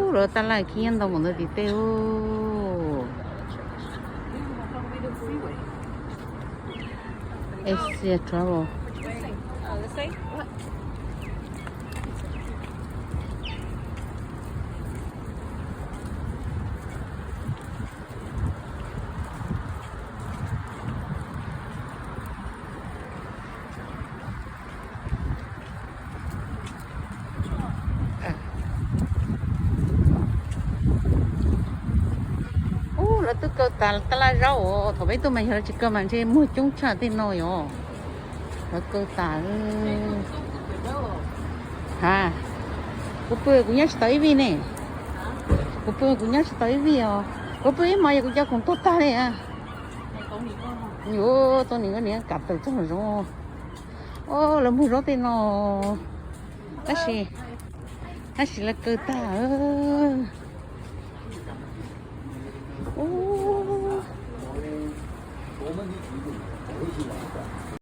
Ub, lawv tab laj khib nyiab ntau mus ntawd tim tej. Asia Travel. Ub, lawv twb kaw tas tab laj zaub os. Thaum peb tuaj mas yog lawv tsis kaw mas ntshe muag coob tshaj tej no yom. Lawv kaw tas. Ha, kuv pw kuv nyob tsis tau ib vij ne. Kuv pw kuv nyob tsis tau ib vij os. Kuv pw ib hmos yog kuv cov khoom tuag tag li. Yuav tau nim niam kam tawm txog zoov. Os, lawv muag zaub tej no. Tab sis, tab sis lawv kaw tag. Ub.